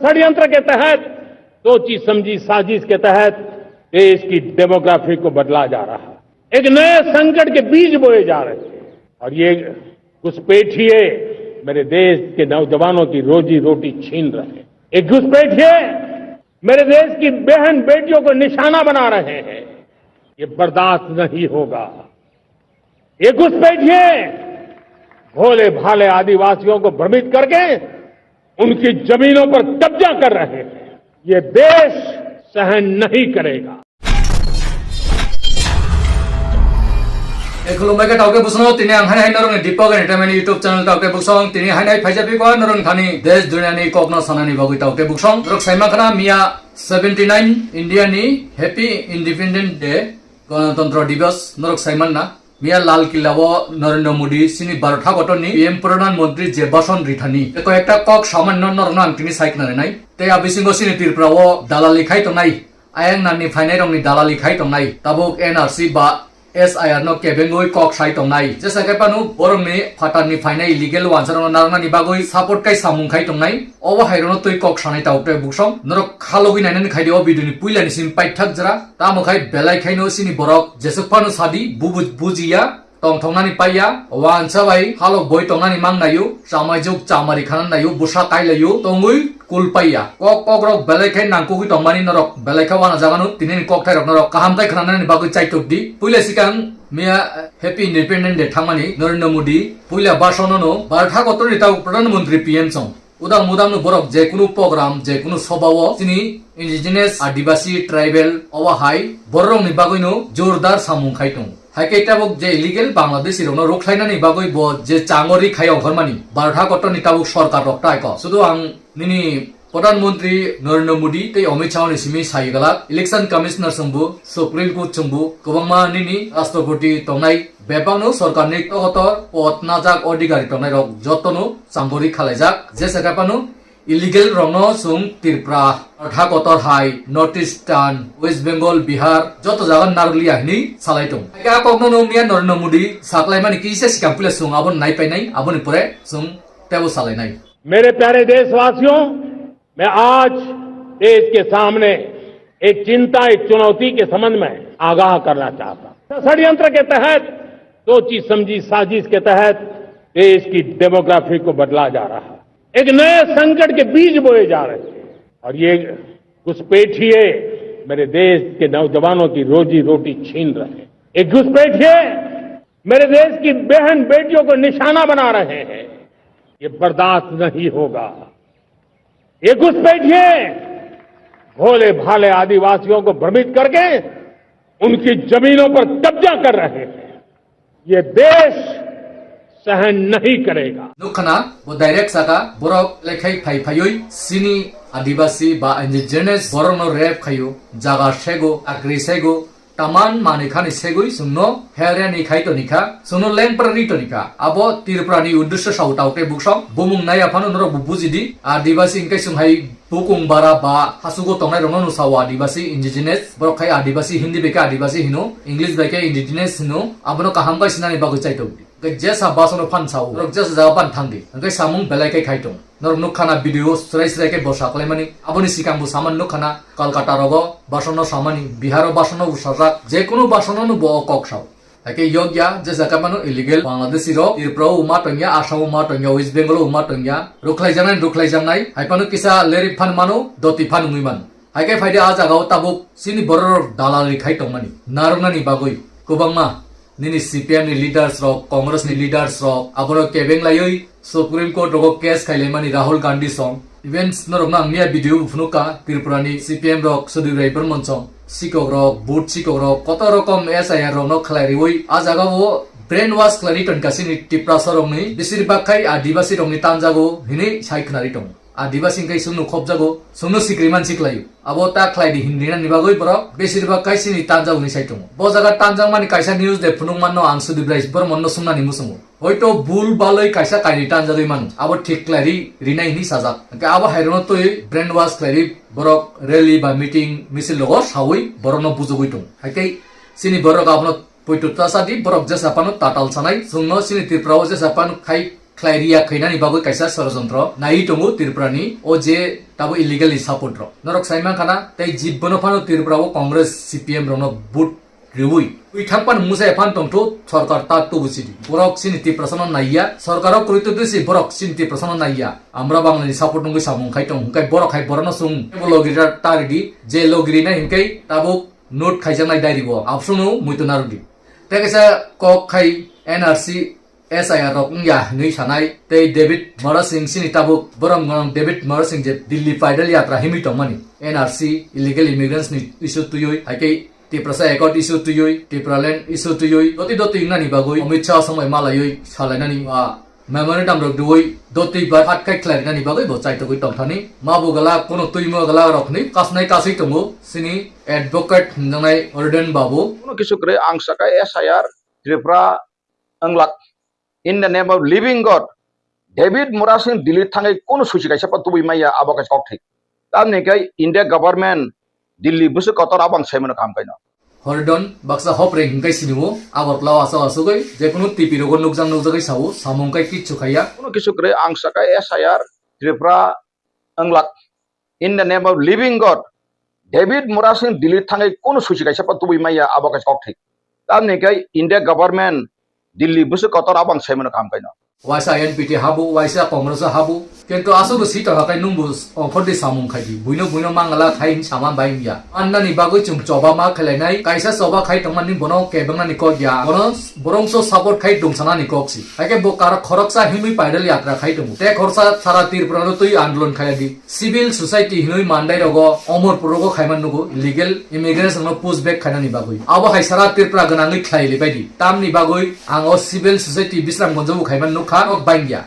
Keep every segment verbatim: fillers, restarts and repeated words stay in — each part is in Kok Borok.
षड्यंत्र के तहत, सोची समझी साजिश के तहत देश की डेमोग्राफी को बदला जा रहा है। एक नए संकट के बीज बोए जा रहे हैं और ये घुसपैठिए मेरे देश के नौजवानों की रोजी रोटी छीन रहे हैं। ये घुसपैठिए मेरे देश की बहन बेटियों को निशाना बना रहे हैं। ये बर्दाश्त नहीं होगा। ये घुसपैठिए भोले भाले आदिवासियों को भ्रमित करके उनकी जमीनों पर कब्जा कर रहे हैं। ये देश सहन नहीं करेगा। Ekhulumbai khe tauke busong tini ang hai hai norok ni Deepak Entertainment YouTube channel tauke busong tini hai hai phaija piko norok thani desh duniya ni kok no sanani bagwi tauke busong norok saima khana miya seventy nine India ni Happy Independence Day Ganatantro Divas norok saiman na miya Lal Killa o Narendra Modi sini Bharat hakotor ni P M Pradhan Mantri je bhasan rithani eko ekta kok saman no norok no ang tini sai khna nai tei abisingo sini Tripura o dalali khai tongnai Ayang nani phainai rokni dalali khai tongnai, tabuk N R C ba S I R no kebengwi kok sai tongnai. Jesa khe phano borokni phatarni phainai illegal wansarokno narwknani bagwi support kai samung khai tongnai. Obo hai rokno twi kok sanai tabuk tei buksong. Norok khalogwi nainani khaidi o video ni puilani simi paithak jora. Tamo khai belai khaino sini borok jesuk phano sadi bubu bujiya. Tongthoknani paiya, wansa bai halok boi tongnani mang naio, chamaijuk chamari khana naio, bwsa kailaio, tongwi kul paiya. Kok kokrok belai khe nangkukwi tongmani norok, belai khe wana jagano tinini kokthairok norok kaham khe khnanani bagwi chaitok di. Puila sikang miya Happy Independence Day thangmani Narendra Modi puila bhasono no Bharat hakotorni tabuk Pradhan Mantri P M song. Udang mudang no borok je kunu program, je kunu soba o chini indigenous, adibasi, tribal obo hai borok rokni bagwi no jordar samung khai tongo. Hai khe tabuk je illegal Bangladeshi rokno rwkhlainani bagwi bo je chango ri khai ongkhormani Bharat hakotorni tabuk sorkar rok tai kok. Sudu ang nini Pradhan Mantri Narendra Modi tei Amit Shah ni simi sai galak, Election Commissioner songbo, Supreme Court songbo, kwbangma nini Rashtrapati tongnai bebakno sorkarni kotor pod najak odhikari tongnai rok jotono chango ri khalaijak, jesa khe phano illegal rokno chwng Tripura, Bharat hakotor hai, North Eastern, West Bengal, Bihar, joto jaga narwkliya hinwi salai tongo. Hakhe a kokno no miya Narendra Modi saklaimani kisa sikang puila chwng abono naipainai, aboni pore chwng tebo salainai. मेरे प्यारे देशवासियों, मैं आज देश के सामने एक चिंता, एक चुनौती के संबंध में आगाह करना चाहता हूं। षड्यंत्र के तहत, सोची समझी साजिश के तहत देश की डेमोग्राफी को बदला जा रहा है। एक नए संकट के बीज बोए जा रहे हैं और ये घुसपैठिए मेरे देश के नौजवानों की रोजी रोटी छीन रहे हैं। ये घुसपैठिए मेरे देश की बहन बेटियों को निशाना बना रहे हैं। ये बर्दाश्त नहीं होगा। ये घुसपैठिए भोले भाले आदिवासियों को भ्रमित करके उनकी जमीनों पर कब्जा कर रहे हैं। ये देश सहन नहीं करेगा। Nukhana bo direct saka borok lekhai phai phaiwi sini adibasi ba indigenous borokno rape khaio, jaga sego, akri sego, taman manwi khani segwi chwngno herani khai tonikha, chwngno lengprani tonikha. Abo Tripurani uddesyo sao tao tei buksong bumung naiya phano norok bo bujidi. Adibasi hwnkhe chwng hai bukung bara ba hasugo tongnai rokno no sao adibasi, indigenous. Borok khai adibasi, Hindi bai khe adibasi hino, English bai khe indigenous hino. Abono kaham khai sinani bagwi chaitok di. Hwnkhe jesa basono phan sao, norok jesa jaga phan thangdi. Hwnkhe samung belai khe khai tong. Norok nukhana video srai srai khe bo saklaimani. Aboni sikang bo samani nukhana Kolkata rogo basono samani, Bihar o basono bo sajak, jekunu basono no bo o kok sao. Haikhe yokya jesa khe mano illegal Bangladeshi rok Tripura o ma tongya, Assam o ma tongya, West Bengal o ma tongya, rwkhlaijaknai rwkhlaijaknai. Hai phano kisa lerik phan mano, doti phan wngwi mano. Haikhe phaidi a jaga o tabuk chini borok rok dalali khai tongmani, narwknani bagwi kwbangma nini C P M ni leaders rok, Congress ni leaders rok, aborok kebeng laiwi Supreme Court rogo case khailaimani Rahul Gandhi song. Even norokno ang miya video bo phunukha, Tripura ni C P M rok, Sudip Rai Barman song, sikok rok, boot sikok rok, koto rokom S I R rokno khlai riwi, a jaga o brain wash khlai ri tongkha chini Tiprasa rokni, besir bak khai Adibasi rokni tanjago hinwi sai khna ri tongo. Adibasi hwnkhe chwngno khopjago, chwngno sikri man siklaio. Abo ta khlai di hinwi nani bagwi borok besir bak khai chini tanjago hinwi sai tongo. Bo jaga tanjakmani kaisa news de phunukmanno ang Sudip Rai Barmanno swngnani muchungo. Hoito bul balwi kaisa kainwi tanjagwi mano. Abo thik khlai ri, rinai hinwi sajak. Hwnkhe abo hairokno twi brain wash khlai ri borok rally ba meeting misil rogo sawi borokno bujugwi tongo. Haikhe chini borok abono poito ta sa di, borok jesa phano tatal sanai. Chwngno chini Tripura o jesa phano khai khlai riya khainani bagwi kaisa sorojontro naiwi tongo Tripura ni o je tabo illegal ni support rok. Norok sai mankha na, tei jibbono phano Tripura o Congress, C P M rokno vote riwi. Ui thangpan musa ephan tongtho sorkar ta tubu sidi. Borok chini Tiprasano naiya, sorkaro kwrwi totwi si borok chini Tiprasano naiya. Amra Bangla ni support nungwi samung khai tong, hwnkhe borok hai borokno chwng tebo logiri ta ridi, je logiri nai hwnkhe tabuk note khaijaknai diary bo. Absunu muitu narwdi. Tei kaisa kok khai N R C S I R rok wngya hinwi sanai, tei David Murasing chini tabuk borom gwnang David Murasing je Delhi paidal yatra himwi tongmani, N R C, illegal immigrants ni issue twiwi, hai khe Tiprasa Accord issue twiwi, Tipraland issue twiwi, doti doti wngnani bagwi Amit Shah somoi malaiwi salainani, ah, memorandum rok rwui doti ba phat khai khlainani bagwi bo chaitogwi tongthani. Ma bo gala kono twi mo gala rok hinwi kasnai kaswi tongo chini advocate hwnjaknai Orden Babu. Kono kisu kwrwi ang sakha S I R Tripura wnglak. In the name of living God, David Murasing Delhi thangwi kunu suchi kaisa pa tubui maya, abo kaisa kok thik. Tamni khe India government Delhi bwswk kotor, abo ang saimano kaham kaino. Horidon baksa hopreng hwnkhe sinio, Agartala o aswk aswkgwi jekunu T V rogo nukjak nukjagwi sao, samung khe kichu khaiya. Kunu kisu kwrwi ang sakha S I R Tripura wnglak. In the name of living God, David Murasing Delhi thangwi kunu suchi kaisa pa tubui maya, abo kaisa kok thik. Tamni khe India government Delhi bwswk kotor, abo ang saimano kaham kaino. Waisa N P P habu, waisa Congress habu, kintu aswk si tongkha khai nwngbo ongkhordi samung khaidi, buino buino mangala khai hin sama bai wngya. Annani bagwi chwng choba ma khelainai, kaisa choba khai tongmani bono kebengnani kok ya, bono borongso support khai dungsanani kok si. Haikhe bo kar khoroksa himwi paidal yatra khai tongo. Te khorsa sara Tripura no twi andolon khaidi. Civil society hinwi mandai rogo Omorpur rogo khaiman nugo illegal immigrants no push back khainani bagwi. Abo hai sara Tripura gwnangwi khlai libaidi. Tamni bagwi ang o civil society Bisramganj o bo khaiman nukha, nok bangya.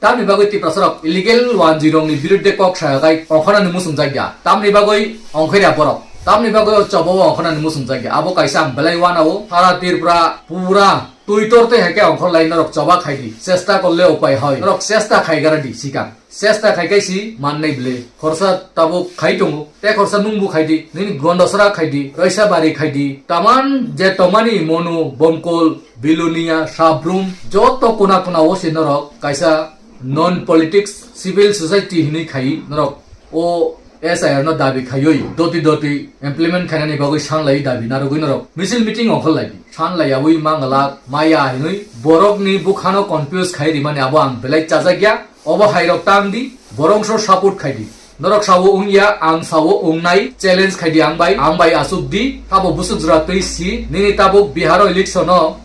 Tamni bagwi Tiprasa rok illegal wanjwi rokni birudde kok sayakai ongkhornani muchungjakya. Tamni bagwi ongkhoirya borok. Tamni bagwi o choba o ongkhornani muchungjakya. Abo kaisa ang belai wanao. Sara Tripura pura twi tor tei hai khe ongkhor lai norok choba khaidi. Chesta korle upai hoi. Norok chesta khaigaradi sikang. Chesta khai khai si mannai bwle. Khorsa tabuk khai tongo. Te khorsa nungbu khaidi. Nini Gondasara khaidi. Raisa bari khaidi. Taman je tomani Monu, Bomkol, Bilonia, Sabrum, joto kona kona o se norok kaisa non politics civil society hinwi khai norok o S I R no dabi khaiwi doti doti implement khainani bagwi sanglai dabi narwgwi norok misil meeting ongkhor lai di. Sanlai yawi mangalak maya hinwi borokni bukhano confuse khai rimani abo ang belai chajakya. Obo hairok tang di, borongso support khai di. Norok sao wngya, ang sao wngnai, challenge khai di ang bai, ang bai asuk di, abo busuk jora twi si, nini tabuk Biharo election o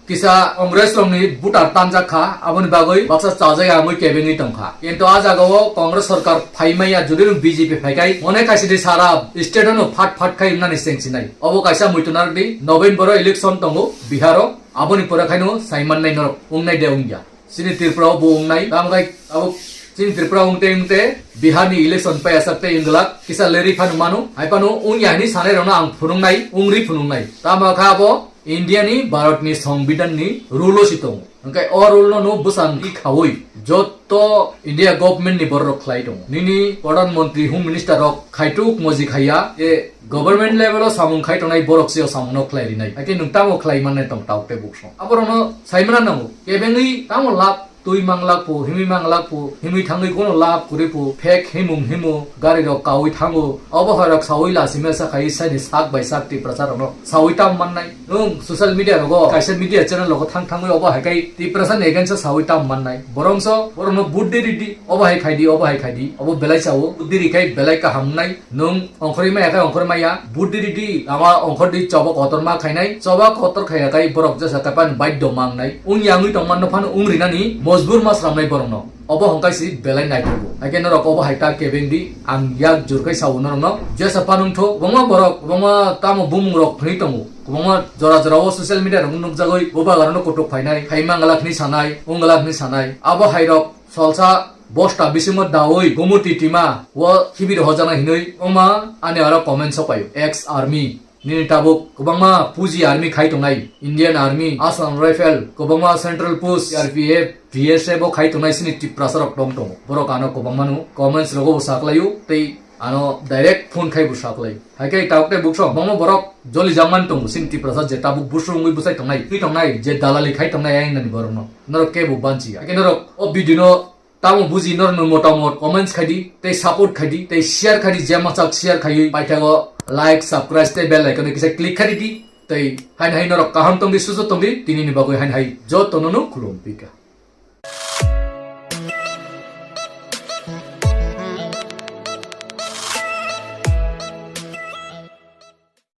kisa Congress rokni voter tanjak kha, aboni bagwi baksa chajak ya wngwi kebengwi tong kha. Kintu a jaga o Congress sorkar phai maya, jodi nwng B J P phai khai, mone kaisa di sara state o no phat phat khai wngnani chengsinai. Obo kaisa muitu narwk di, November o election tongo Bihar o, aboni pore khaino sai mannai norok, wngnai de wngya. Chini Tripura o bo wngnai, tamo khai abo chini Tripura wngte wngte Bihar ni election pai asak tei wngwlak kisa leri phano mano, hai phano wngya hinwi sanai rokno ang phunuknai, wngri phunuknai. Tamo kha abo India ni, Bharat ni Songbidan ni rule o si tongo. Hwnkhe o rule no no bwsang i khaui jotto India government ni borok rok khlai tongo. Nini Pradhan Mantri, Home Minister rok khaituk moji khaiya, e government level o samung khai tongnai borok se o samung no khlai rinai. Haikhe nwng tamo khlai mannai tong tauk tei buksong. Aborok no sai mana nango. Kebengwi tamo lab twi manglak pu, himwi manglak pu, himwi thangwi gono lab kwrwi pu, fake himung himo, gari rok kaui thango. Obo hai rok saui lasi mesa khai saini sak bai sak Tiprasa rok no saui tam mannai. Nwng social media rogo, kaisa media channel rogo thang thangwi obo hai kai Tiprasa ni against o saui tam mannai. Borongso borok no buddhi ridi, obo hai khai di, obo hai khai di, obo belai sao, buddhi rikhai belai kaham wngnai. Nwng ongkhorwi maya khe ongkhorwi maya, buddhi ridi, ama ongkhor di choba kotor ma khainai, choba kotor khaiya kai borok jesa kapan baidyo mangnai. Wngya wngwi tongmano phano wngrinani mojbur ma sramnai borokno. Obo hwnkhe si belai naithogo. Haikhe norok obo hai ta kebeng di, ang yak jur khai sao norokno. Jesa panungtho, kwbangma borok, kwbangma tamo bumung rok phwnwi tongo. Kwbangma jora jora o social media rok nukjagwi bubagrano kutuk phainai, hai mangalak hinwi sanai, wngwlak hinwi sanai. Abo hai rok Solsa bosta bisingo daui Gumuti tima o hibir hojana hinwi wngma ani aro comment sopaio. Ex army nini tabuk kwbangma puji army khai tongnai, Indian Army, Assam Rifle, kwbangma Central Force, C R P F, B S F o khai tongnai sini Tiprasa rok tong tongo. Borok ano kwbangma no comments rogo bo saklaio tei ano direct phone khai bo saklai. Hai khe tabuk tei bukso bangma borok joli jangman tongo, sini Tiprasa je tabuk busru wngwi bwsai tongnai, twi tongnai, je dalali khai tongnai ayang nani borokno. Norok kebo banchi ya. Hai khe norok o video no tamo buji norokno motamot comments khai di, tei support khai di, tei share khai di, je machak share khaiwi paithago like, subscribe tei bell icon kisa click khai di, tei haino hai norok kaham tongdi, susu tongdi, tinini bagwi haino hai jotono no khulum pika.